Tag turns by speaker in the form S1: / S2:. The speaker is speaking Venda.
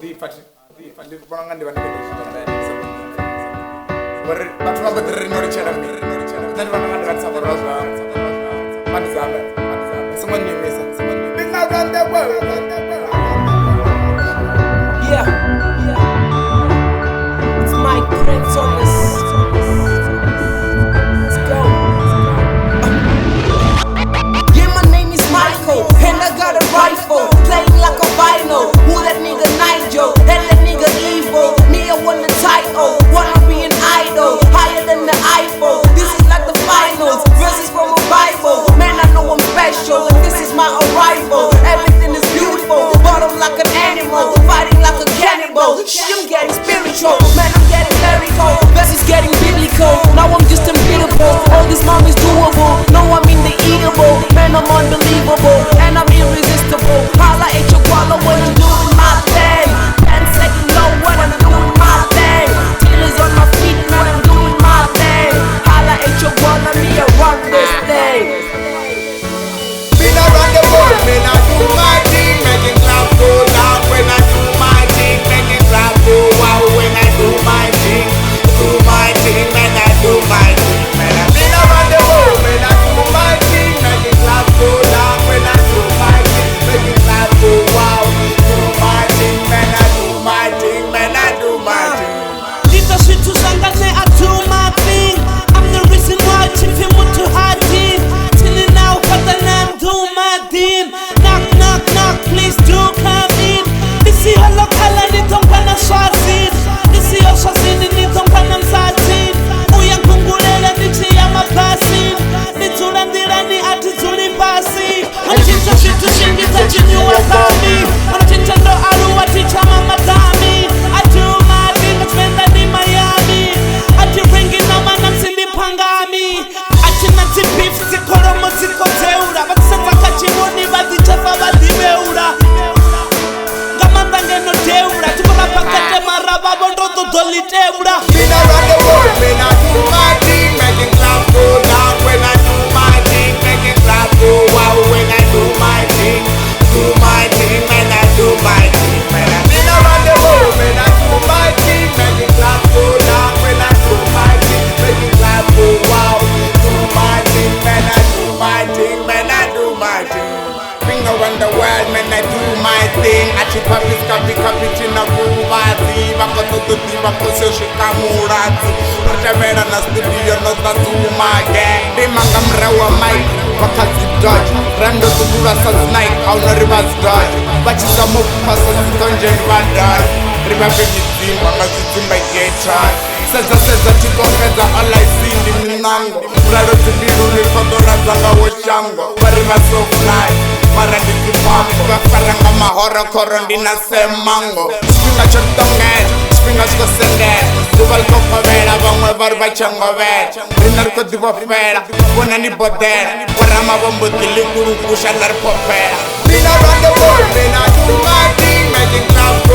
S1: ḓipfa thi ndi vhona nga ndi vha ndi ngori vhathu vha mbo ḓi ri no litshela mini nṋe ndi vhona nga ndi vha ndi sa khou rwa zwa mani zame songo nnyimisa ndi nga run the world.
S2: Yeah, yeah. It's Mike Prince on this. Let's go. Yeah, my name is Michael, and I got a rifle, playing like a vinyl. Who that nigga Nigel? And that nigga evil. Me, I want the title, wanna be an idol, higher than the Eiffel. This is like the finals, verses from a Bible. Man, I know I'm special, and this is my arrival. Everything is beautiful, but I'm like an animal, fighting like a cannibal. Shit, I'm getting spiritual, man, I'm getting lyrical. Verses getting biblical, now I'm just unbeatable. All this mom is doable, no, I'm in the eatable. Man, I'm unbelievable, and I'm irresistible. Holla at your guala when I'm doing my thing. 10 second low when I'm doing my thing. Taylor's on my feet, man, I'm doing my thing. Holla at your guala, me, I run this thing.
S1: Me not run the world, me not do my thing. Making clap go down when I do my thing. Making clap go wow when I do my thing. Do my thing, man, I do my thing, man. Me not run the world, me not do my thing. Making clap go down when I do my thing. Making clap go wow. Do my thing, man, I do my thing, man, I do my thing.
S3: Ndita zwithu zwanga nṋe I do my thing. I'm the reason why tshipfi muthu ha dini. Tsini na u fhaṱa na do my thing. Knock, knock, knock, please do come in. Ndi siho ḽo khala ni ḓo mpha na swazini. Ndi siho swazini ni ḓo mpha na msadzini. U ya ngungulela ndi tshi ya mabasini. Ndi dzula nḓilani a thi dzuli fhasi. Ho tshintsha zwithu zwinzhi dza tshinyiwa kha mi. Ho tshintsha ndo aluwa thi tsha mamadami. I do my thing, Tshivenḓa ndi Miami. A thi rengi ṋama na musi ndi phangami. A thi na dzi beef dzi kholomo dzi khou dzeula. Vha ḓi sedza kha tshivhoni vha ḓi tshefa vha ḓi vheula. Nga maanḓa ngeno deula thi khou rapa kete mara vhavho ndo ṱoḓo ḽi tevhula.
S1: Me not run the world, me not do my thing. Making clap go down when I do my thing. Making clap go wow when I do my thing. Do my thing, man, I do my thing, man. Me not run the world, me not do my thing. Making clap go down when I do my thing. Making clap go wow. Do my thing, man, I do my thing, man, I do my thing. Finger run the world, man, I do my thing. A tshi pfha copy copy thina kuvhadzi. Vha khou ṱoḓa u ḓivha khosi yo swika muladzi. Ro tevhela na studio no ḓa zuma gang. Ndi manga murahu wa mic vha kha dzi dodge. Rando ṱuṱula sa dzi Nike a huna uri vha dzi dodge. Vha tshi zama u phasa dzi ṱonzheni vha dodge. Ri vha fhe midzimba nga zwidzimba guitar. Sedza sedza thi khou xedza all I see ndi miṋango. Mulalo dzi mbiluni khoḓo radza ngawo shango. Vha ri vha so fly mara ndi dziphambo. Vha fara nga mahorokhoro ndi na semango. Tshifhinga tsho ṱongela, tshifhinga tshi khou sendela. Ḓuvha ḽi khou kovhela vhaṅwe vha ri vha tsha ngovhela. Riṋe ri khou ḓi vhofhela, vhona ni boḓela. Vho ramavho mbo ḓi ḽi kulukusha ḽa ri phophela. Me not run the world, me not do my thing. Making clap go